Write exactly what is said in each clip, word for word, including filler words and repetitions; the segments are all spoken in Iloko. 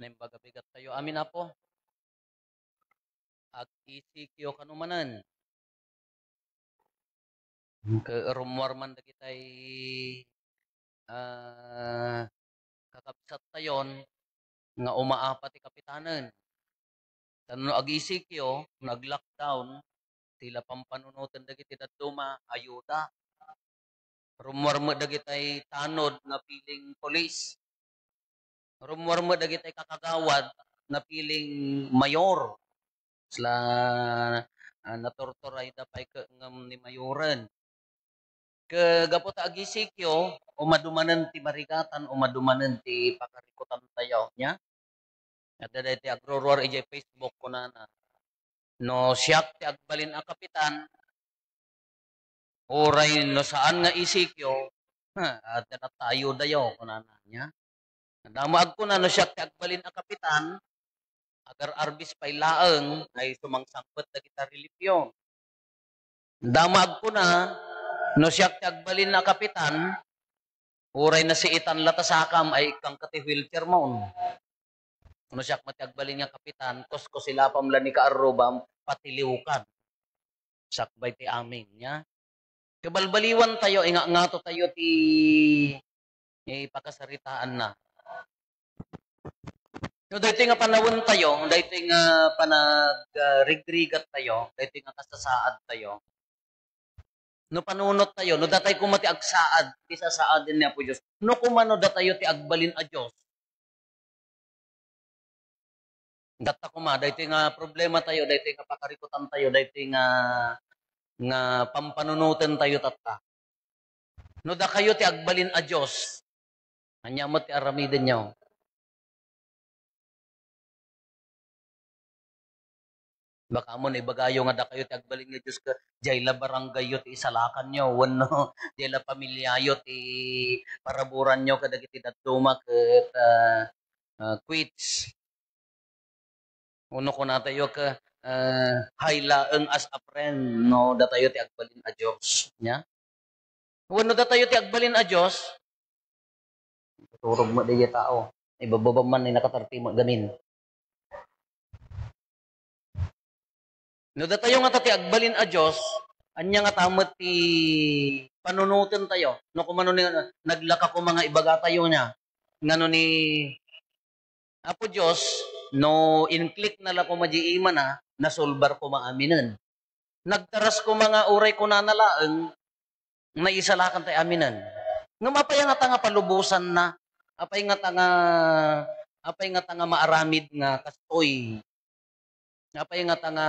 Naimbag a bigattayo. Amin, Apo. Ag-isikyo kano manen. Ket rummuar man dagitay, ah, kakabsattayon nga umaapat ti kapitanen. Tapno ag-isikyo, no ag-lockdown, ti la pampanunoten dagiti dadduma, ayuda. Rummuar met dagitay tanod nga piling pulis. Rummuar met dagitay kakagawad nga piling mayor. Sla, ah, naturturayda pay ket ngem ni mayoren. Ket gapu ta ag-isikyo, umadumanen ti marigatan, umadumanen ti pakarikutantayo, nya? Adda daytoy agruruar idiay Facebook, kunana, "No siak ti agbalin a kapitan, uray no saan nga isikyo, ha, adda natayo dayo," kunana, nya? Adda met agkuna, "No siak ti agbalin a kapitan, agar-arbis pay laeng ay sumangsangpet dagita relifyo." Adda met agkuna, "No siak ti agbalin a kapitan, uray nasiitan la ta sakam ay ikkanka ti wheelchair mo. No siak met ti agbalin nga kapitan, kuskusilapam la ni kaarrubam, patiliwkan sakbay ti amin," nya? Kabalbaliwantayo, inga-, ngatotayo ti, eh, pakasaritaanna. No, daytoy nga panawentayo, daytoy nga panag-, ah, rigrigattayo, daytoy nga kasasaadtayo, no panunottayo, no datay koma ti agsaad, ti sasaaden ni Apo Dios, no koma no datayo ti agbalin a Dios, datta koma, daytoy nga problematayo, daytoy nga pakarikutantayo, daytoy nga, nga pampanunotentayo tatta. No dakayo ti agbalin a Dios, ania met ti aramidenyo? Baka mo no ibagayo nga dakayo ti agbalin nga Dios ket diay la barangayyo ti isalakanyo, wenno diay la pamiliayo ti paraburanyo kadagiti dadduma ket, ah, ah, quits. Wenno kunatayo ket, ah, hay laeng as a friend no datayo ti agbalin a Dios, nya? Wenno datayo ti agbalin a Dios, turog met daydiay tao. Ibababa man, nakatarti met gamin. No datayo ngata ti agbalin a Dios, ania ngata met ti panunotentayo? No kumano ni, naglaka koma nga ibagatayo nia, ngano ni Apo Dios, no in-click na la koma di imana, nasolbar koma aminen. Nagtaras koma nga uray kunana laeng, naisalakan tay aminen. Ngem apay ngata nga palubosanna? Apay ngata nga, apay ngata nga maaramid nga kastoy? Apay ngata nga,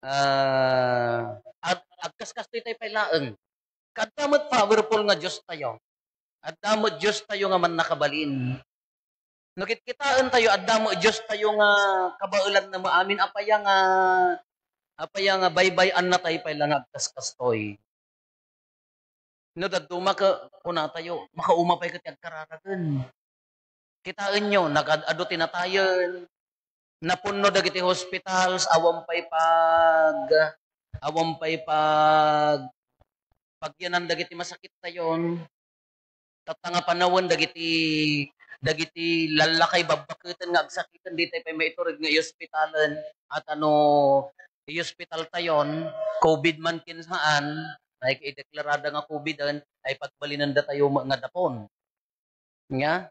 ah, ag-, agkaskastoy tay pay laeng? Adda met powerful nga Diostayo. Adda met Diostayo nga mannakabalin. No kitkitaentayo, adda met Diostayo nga kabaelanna met amin. Apay nga, apay nga baybay-annatay pay la nga agkaskastoy? No dadduma ket kunatayo, makauma pay ket ti agkararagen. Kitaenyo, nagad-adu ti natayen, napunno dagiti hospitals, awan pay pag-, awan pay pag-, pagyanan dagiti masakittayon. Tatta nga panawen dagiti, dagiti lallakay babbaketen nga agsakiten, ditay pay maitureg nga iospitalen, a ta no iospitaltayon, covid man ken saan, ay ideklarada nga covid-en, ay pagbalinendatayo met nga dapon. Nya?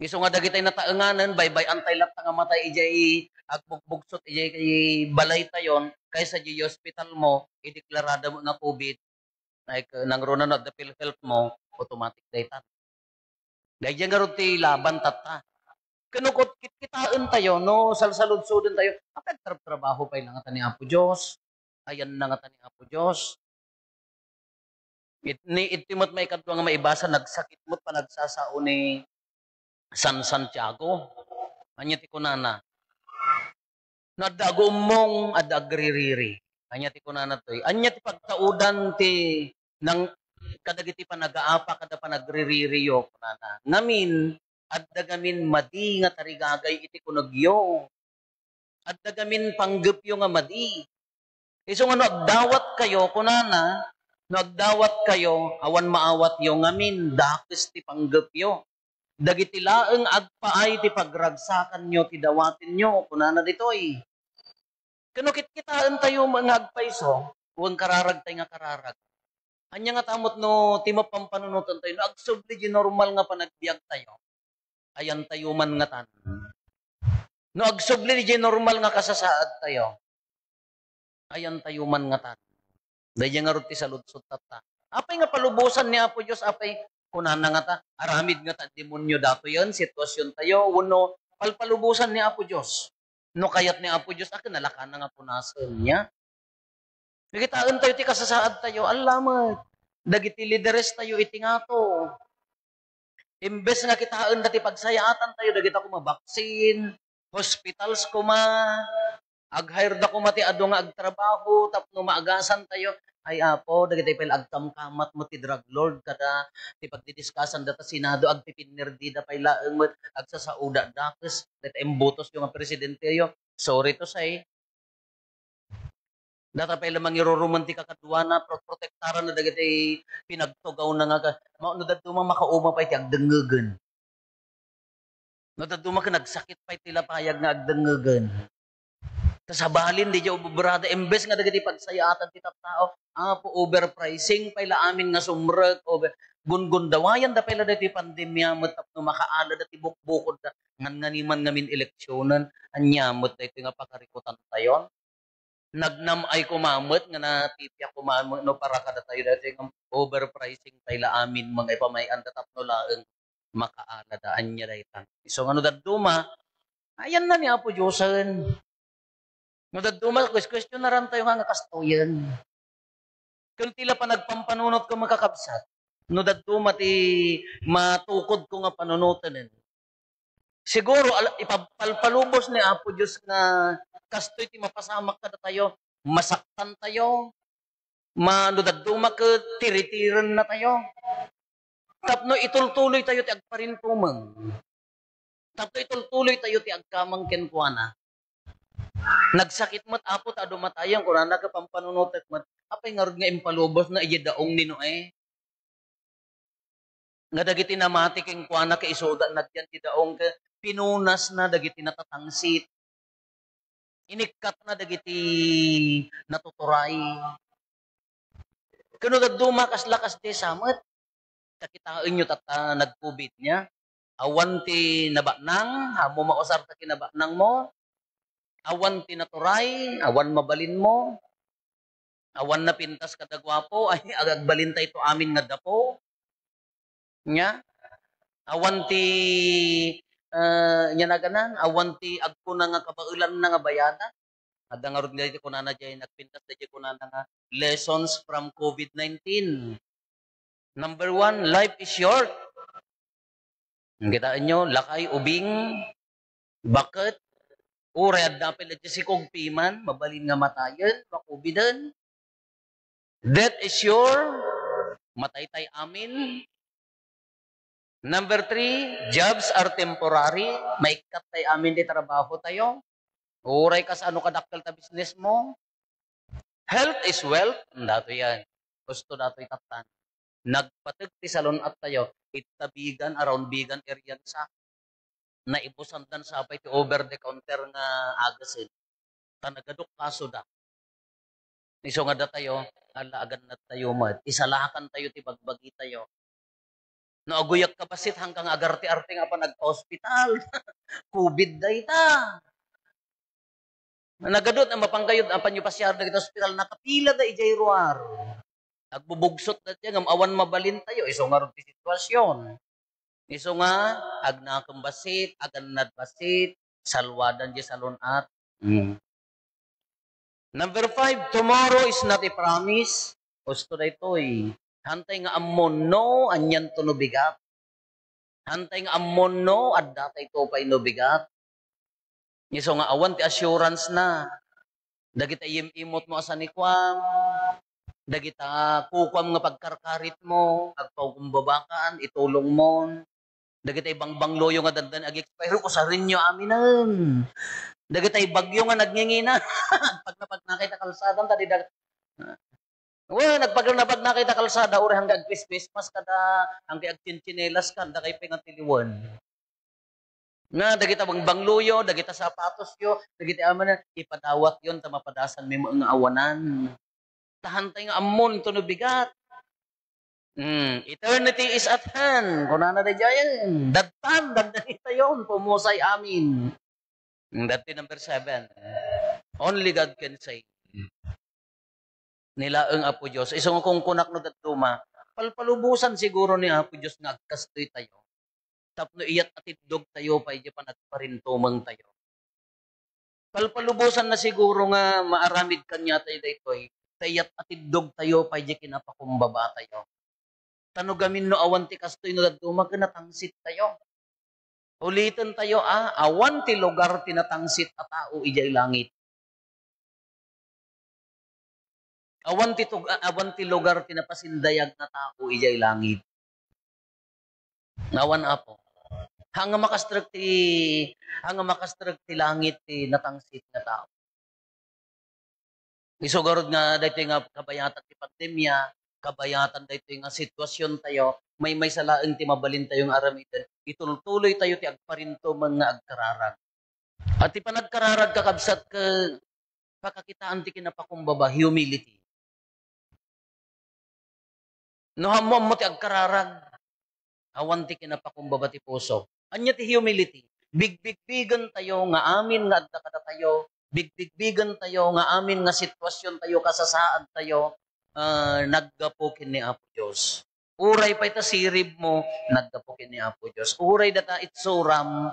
Isu nga dagitay nataenganen, baybay-antay latta nga matay idiay agbugbugsot idiay balaytayon, kaysa idiay ospitalmo, ideklarada met nga covid, ay, nangruna no adda PhilHealth mo, automatic daytan. Daydiay ngarud ti laban tatta. Ken no ket-, kitkitaentayo, no salsaludsodentayo, apay agtrabtrabaho pay la ngata ni Apo Dios? Ayanna ngata ni Apo Dios? It-, ni, iti met maikadua nga maibasa, nagsakit met panagsasao ni San Santiago. Ania ti kunana? No adda aguummong, adda agririri. Ania ti kunana toy? Ania ti pagtaudan ti nang-, kadagiti panagaapa kada panagriririyo, kunana? Ngamin, adda gamin madi nga tarigagay iti kunegyo. Adda gamin panggepyo nga madi. Isu nga no agdawatkayo, kunana, no agdawatkayo, awan maawatyo ngamin, dakes ti panggepyo. dagiti laeng agpaay ti pagragsakanyo ti dawatenyo, kunana ditoy. Ken no kitkitaentayo nga agpayso, wen kararagtay nga kararag. Ania ngata met no ti mapanpanunotentayo, no agsubli di normal nga panagbiagtayo, ayantayo man ngatan. No agsubli di normal nga kasasaadtayo, ayantayo man ngatan. Daydiay ngarud ti saludsod tatta. Apay nga palubosan ni Apo Dios, apay kunana ngata, aramid ngata demonio datoyen, sitwasiontayo, wenno palpalubosan ni Apo Dios. No kayat ni Apo Dios, a, kinalakana nga punasen niya. Kitaentayo ti kasasaadtayo, alla met, dagiti liderestayo iti ngato. Imbes nga kitaenda ti pagsayaatantayo, dagita koma vaccine, hospitals koma, ag-hire da koma ti adu nga agtrabaho tapno maagasantayo. Ay, Apo, dagiti pay la agkamkamat met ti drug lord kada ti pagdidiskasanda ta Senado, agpipinnirdida pay laeng met, agsasaoda dakes dagiti imbutosyo nga presidenteyo. Sorry to say. Data pay la mangiruruman ti kakaduana, pro-, protektaranna dagiti pinagtugawna nga ka-, ma-, no dadduma makauma pay ti agdengngegen. No dadduma ket nagsakit pay ti lapayag nga agdengngegen. Kasabalin, diay obrada, imbes nga dagiti pagsayaatan ti tattao, Apo, overpricing pay la amin nga sumrek, over, gungundawayanda pay la daytoy pandemia met tapno makaalada ti bukbukodda, ngan-nganiman ngamin eleksionen, ania met daytoy nga pakarikutantayon? Nagnam-ay koma met nga natipia koma met no para kadatayo daytoy nga overpricing pay la amin nga ipamay-anda tapno laeng makaalada. Ania dayta? Isu nga no dadduma, ayanna ni Apo Diosen. No dadduma, kues-kuestionarantayo nga, nga kastoyen. Ken ti la panagpampanunotko, makakabsat, no dadduma ti matukodko nga panunoten, siguro, al-, ipapalpalubos ni Apo Dios nga kastoy ti mapasamak kadatayo, masaktantayo, ma-, no dadduma ket tiritirennatayo. Tapno itultuloytayo ti agparintumeng. Tapno itultuloytayo ti agkamang kenkuana. Nagsakit met, Apo, ta adu matayen, kunana ket pampanunotek met. Apay ngarud nga impalubosna idiay daong ni Noe? Nga dagiti namati kenkuana ket isuda nagyan ti daong ket pinunasna dagiti natatangsit. Inikkatna dagiti natuturay. Ken no dadduma, kasla kasdiay sa met. Kakitaenyo tatta nag-covid nia. Awan ti nabanang, ammo mausar ta kinabannangmo. Awan ti naturay, awan mabalinmo. Awan napintas kada guapo, ay, ag-, agbalintayto amin nga dapo. Nia? Awan ti, eh, nia naganan, awan ti agkuna nga kabaelanna nga bayadan. Adda ngarud nga iti kunana diay nagpintas, diay kunana nga lessons from covid nineteen. Number one, life is short. Kitaenyo, lakay, ubing, baket, uray adda pay la ti sikog, piman, mabalin nga matayen, makubiden. Death is sure, mataytay amin. Number three, jobs are temporary, maikkattay amin ti trabahotayo. Uray kasano kadakkel ta business mo. Health is wealth, datoyen. Husto datoy tattan. Nagpateg ti salun-attayo, ita Vigan, around Vigan area sa. Naibusandan sa pay ti over the counter nga agasen. Ta nagaduk kasoda. Isu nga datayo, ala, agannadtayo met. Isalakantayo ti bagbagitayo. No aguyak ka bassit, haanka nga agarte-arte nga apan agpa-ospital. Covid dayta. Nagadut a mapankayod, apanyo pasiar dagiti ospital, nakapilada idiay ruar. Agbubugsotda diay ngem awan mabalintayo, isu ngarud ti situasion. Isu nga, agnakem bassit, agannad bassit, salwadan diay salun-at. Mm. Number five, tomorrow is not a promise. Husto daytoy. Haantay nga ammon no anianto no bigat. Haantay nga ammon no addatayto pay no bigat. Isu nga awan ti assurance na. Dagita im-imotmo a sanikuam, dagita kukuam nga pagkarkaritmo, agpakumbabaan, itulongmon. Dagitay bangbangloyo nga dandani ag-expire, usarenyo aminen. Dagitay bagyo nga nagngingina, agpagnapagnakay ta kalsada, ta di dag-, Wen, nagpagnapagna kay ta kalsada, uray hanggang agkrispismas kada, hanggang agtsintsinelas ka, dakay pay nga tiliwen. Na, dagita bangbangloyo, dagita sapatosyo, dagiti amana, ipadawatyon ta mapadasanmi met nga awanan. Ta hantay nga ammon, intono bigat. Hmm, eternity is at hand. Kunana daydiay, "Dadtan, dandani tayon, pumusay amin." Hmm, that number seven. Only God can save. Ni laeng Apo Dios. Isu nga kunkunak no dadduma, palpalubosan siguro ni Apo Dios nga agkastoy tayo. Tapno iyat a tiddog tayo pay di panagparintumeng tayo. Palpalubosan na siguro nga maaramid kaniatayo daytoy, ta iyat a tiddog tayo pay di kinapakumbaba tayo. Ta no gamin no awan ti kastoy no dadduma ket natangsit tayo. Uliten tayo, a, awan ti lugar ti natangsit a tao idiay langit. Awan ti tug-, a-, awan ti lugar ti napasindayag nga tao idiay langit. Awan, Apo. Haan nga makastrek ti, haan nga makastrek ti langit ti natangsit nga tao. Isu garud nga daytoy nga kabayatan ti pandemia, kabayatan daytoy nga sitwasyon tayo, maymaysa laeng ti mabalin tayo nga aramiden, itultuloy tayo ti agparintumeng nga agkararag. At ti panagkararag, kakabsat, ket pakakitaan ti kinapakumbaba, humility. No ammo-ammo ti agkararag, awan ti kinapakumbaba ti puso. Ania ti humility? Bigbigbigen tayo nga amin nga adda kadatayo, bigbigbigen tayo nga amin nga sitwasyon tayo, kasasaad tayo, ah, naggapu ken ni Apo Dios. Uray pay ta sirib mo, naggapu ken ni Apo Dios. Uray data itsuram,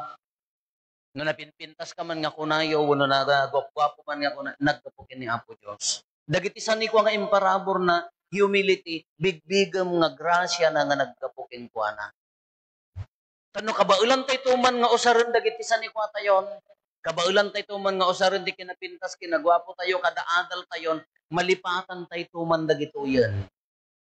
no napinpintas ka man nga kunayo, wenno nagaguapguapo man nga kuna, naggapu ken ni Apo Dios. Dagiti sanikua nga imparaborna, humility, bigbigem nga grasiana nga naggapu kenkuana. Tapno kabaelan tayo man nga usaren dagiti sanikua tayon, kabaelan tayo man nga usaren ti kinapintas, kinaguapo tayo, kada adal tayon, malipatan tayo man dagitoyen.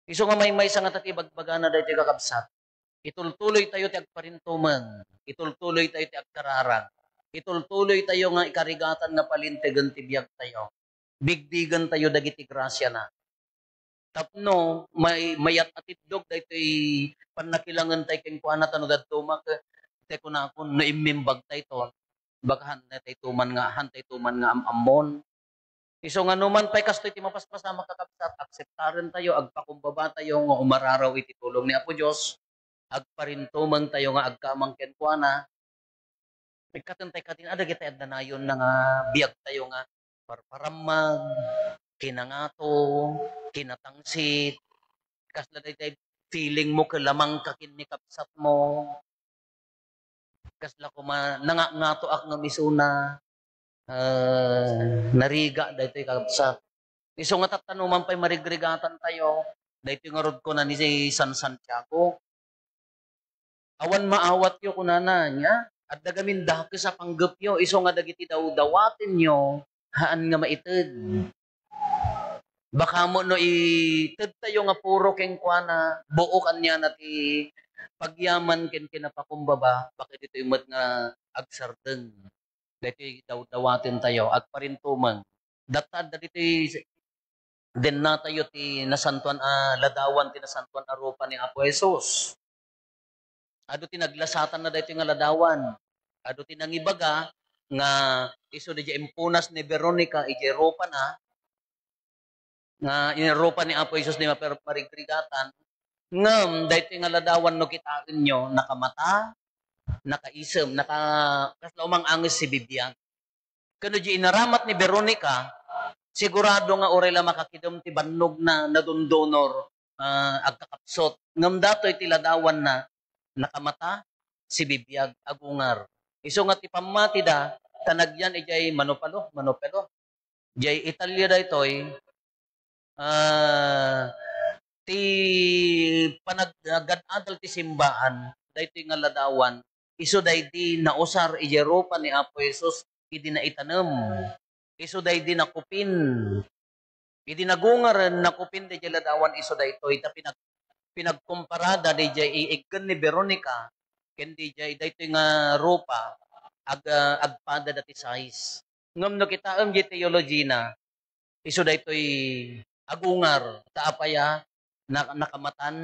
Isu nga maymaysa nga ta ti bagbagana daytoy, kakabsat. Itultuloy tayo ti agparintumeng, itultuloy tayo ti agkararag, itultuloy tayo nga ikarigatan nga palintegen ti biag tayo. Bigbigen tayo dagiti grasiana. Tapno may, mayat a tiddog daytoy pannakilangen tayo kenkuana, ta no dadduma ket, ti kunakon, no immimbag tayo ton, baka haan tayo man nga, haan tayo man nga am-ammon. Isu nga no man pay kastoy ti mapaspasamak, kakabsat, akseptaren tayo, agpakumbaba tayo nga umararaw iti tulong ni Apo Dios, agparintumeng tayo nga agkamang kenkuana. Ikkaten tayo kadin, a, dagiti adda nayonna nga biag tayo nga parparammag, kinangato, kinatangsit, kasla daytoy feeling mo ket lamang ka ken ni kabsat mo. Kasla koma, nangangatoak ngem isuna, ah, narigat daytoy, kabsat. Isu nga tatta no man pay marigrigatan tayo, daytoy ngarud kuna ni San Santiago, "Awan maawatyo," kunana, nia, "adda gamin dakes a panggepyo, isu nga dagiti dawdawatenyo, haan nga maited." Baka mo no ited tayo nga puro kenkuana, buok aniana ti pagyaman ken kinapakumbaba, baka ditoy met nga agsardeng daytoy dawdawaten tayo, agparintumeng. Datta adda ditoy, denna tayo ti nasantoan a ladawan, ti nasantoan a rupa ni Apo Jesus. Adu ti naglasatanna daytoy nga ladawan. Adu ti nangibaga nga isu diay impunas ni Veronica idiay rupana, nga inirupa ni Apo Jesus ni maper-, marigrigatan. Ngem daytoy nga ladawan no kitaenyo, nakamata, nakaisem, naka-, kasla umang-anges sibibiag. Ken no di inaramat ni Veronica, sigurado nga uray la makakidem ti bannogna, nadundunor, ah, agkakapsut. Ngem datoy ti ladawanna, nakamata, sibibiag, agungar. Isu nga ti pammatida, ta nagyan idiay Manopalo, Manopelo. Diay Italia daytoy, ah, ti panag-, ah, gad-adal ti simbaan, daytoy nga ladawan, isu daydi nausar idiay rupa ni Apo Jesus idi naitanem. Isu daydi nakupin. Idi nagungaren, nakupin daydiay ladawan isu daytoy, ta pinag-, pinagkomparada daydiay iiggen ni Veronica ken daydiay, daytoy nga rupa, ag-, ah, agpada da ti size. Ngem no kitaem diay theology na, isu daytoy agungar, ta apay a, na-, nakamatan,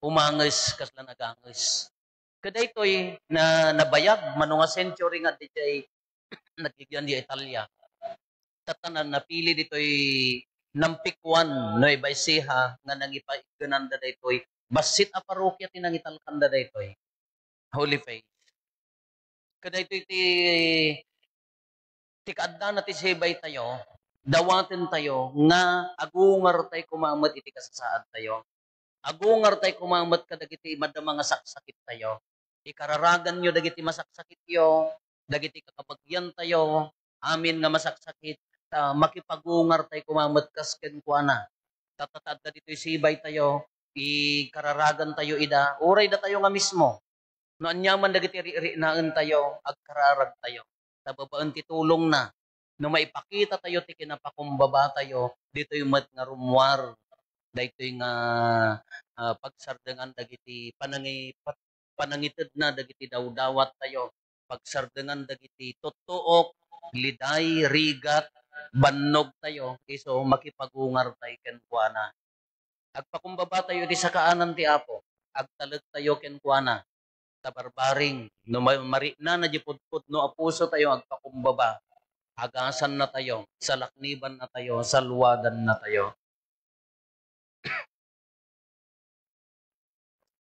umanges, kasla naganges. Kadaytoy na nabayag, mano nga century nga diay naggigian di Italia. Tatta na napili ditoy nampikuan no ibaysiha nga nangipaiggananda daytoy bassit a parokia ti nangitalkanda daytoy. Holy Faith. Kadaytoy ti, ti kaaddana ti sibay tayo, dawaten tayo nga agungar tayo koma met iti kasasaad tayo. Agungar tayo koma met kadagiti madama nga saksakit tayo. Ikararaganyo dagiti masaksakityo, dagiti kakabagian tayo, amin nga masaksakit, ta makipagungar tayo koma met kas kenkuana. Tatta ta adda ditoy sibay tayo, ikararagan tayo ida, uray datayo nga mismo. No aniaman dagiti riknaen tayo, agkararag tayo. Ta babaen ti tulongna, no maipakita tayo ti kinapakumbaba tayo, ditoy met nga rummuar daytoy nga, ah, pagsardengan dagiti panangi-, pa-, panangitedna dagiti dawdawat tayo, pagsardengan dagiti tuttuok, liday, rigat, bannog tayo, isu makipagungar tayo kenkuana. Agpakumbaba tayo iti sakaanan ti Apo, agtalek tayo kenkuana, ta barbareng, no ma-, mariknana di pudpudno a puso tayo, agpakumbaba, agasanna tayo, salaknibanna tayo, salwadanna tayo.